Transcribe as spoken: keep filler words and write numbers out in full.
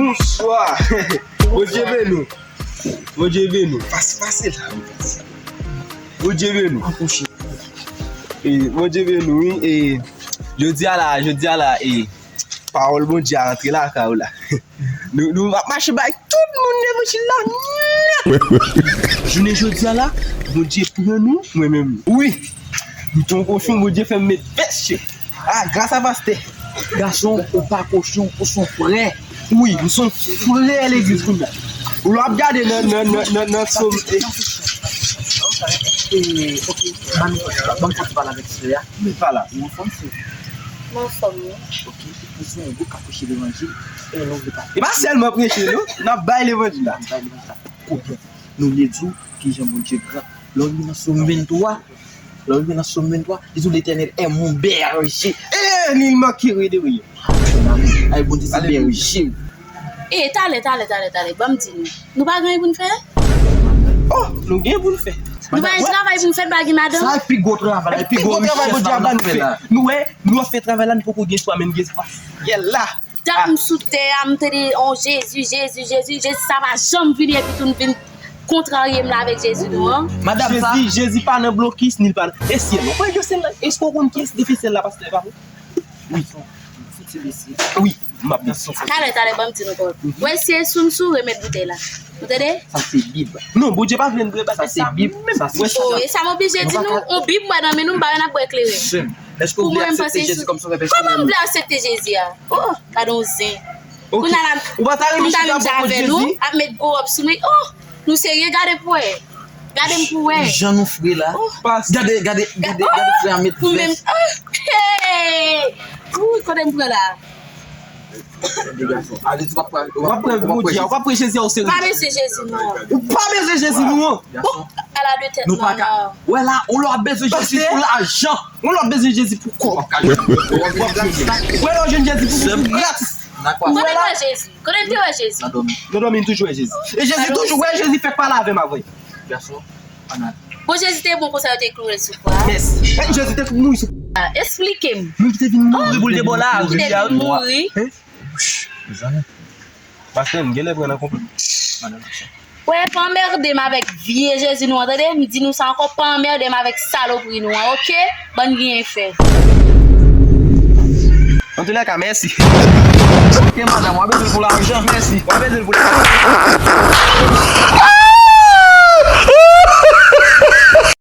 Bonswa. Bondye beni w. Bondye beni w. Pase, pase la. Bondye beni w. An kouche. E, Bondye beni w, wi. E, jodi a la, jodi a la, e, pawòl Bondye a rantre lakay ou la. Nou, nou ap mache bay tout moun levanjil la nèt. Jounen jodi a la, Bondye pran nou, mwen menm. Wi. M te yon kochon, Bondye fè m met vès. Ah, gras a pastè. Gason, ou pa kochon, ou se yon frè. Wi, m se yon frè legliz kounye a. Ou lè w ap gade nan, nan, nan, nan, nan som. Eh, ok, ban m, ban m fè ti pale avèk frè a. Men pa la. Ou anfòm, frè? Mwen anfòm, wi. Ok, ou se yon gwo ka preche levanjil, e nou vle pa. E pa sèlman preche, non. N ap bay levanjil la. N ap bay levanjil la. Kote nou vle di w kijan Bondye gran. Lè w rive nan Sòm venntwa, lè w rive nan Sòm venntwa, li di w Letènèl est mon berger. Eh, li manke rele wi. Ay, Bondye se bèje. Eh, talè, talè, talè, talè, ban m di nou. Nou pa gen anyen pou n fè? Oh, nou gen pou n fè. Nou pa gen travay pou n fè, nou pa gen madanm. Sa e pi gwo travay, e pi gwo richès la n ap fè la. Nou wè, nou ap fè travay la, nou poko gen swa, men n gen swa. Yè la. Tan m sou tè a, m tande, oh, Jezi, Jezi, Jezi, Jezi, sa pa janm vini epi tou n vin kontrarye m la avèk Jezi nou an. Madanm sa. Jezi, Jezi pa nan blokis, ni l pa nan. E syèl, ou kwè ke syèl la, èske w konn kiyès ki te fè syèl la, pastè, pa vre? Wi. Wi, m ap di. Talè, talè, ban m di nou kòb. Wè, se sou m sou remèt boutèy la. Ou tande? Sa se Bib. Non, Bondye pa vle n bwè bagay sa menm. Sa se Bib, sa se. Oh, e sa m oblije di nou, yon Bib mwen nan men nou, m pa wè n ap bwè kleren. Pou mwen, m panse sou. Kòman m vle aksepte Jezi a? Oh, gade yon zen. Kounye a la, ou pa ta renmen chita bò kot Jezi? Ap met gwo wòb sou mwen. Oh, nou serye, gade pou wè. Gade m pou wè. Jan nou fre la. Oh. Gade, gade, gade, gade frè a met vès. Ou menm. Oh, hey! Wi, kote m pran la? Gade gason. A, li di w ap pran, w ap pran Bondye, w ap pran Jezi a, ou serye? Pa bezwen Jezi, non. Ou pa bezwen Jezi, non. Gason. Ala de tèt nou pa ka. Wè la, ou lè w ap bezwen Jezi pou lajan. Ou lè w ap bezwen Jezi pou kòb. Wè lè w jwenn Jezi pou, pou gratis. Kote m te wè Jezi? Nan dòmi. Nan dòmi, m toujou wè Jezi. E Jezi toujou wè Jezi fèk pale avè m avè. Gason, ann ale. Bon, Jezi te bon konsa, yo te kloure l sou kwa. Mèsi. E Jezi te mouri sou kwa. Esplike m. Moun ki te vin mouri pou l te bò la. Ki te vin mouri. Mezanmi. Pastè, m genlè pran nan konplo. Wè, pa anmède m avèk vye Jezi nou an, tande? M di nou sa ankò, pa anmède m avèk salopri nou an, oke? Bann griyen fè. Antoulèka, mèsi. Oke, madanm, w ap bezwen l pou lajan. Mèsi. W ap bezwen l pou lajan.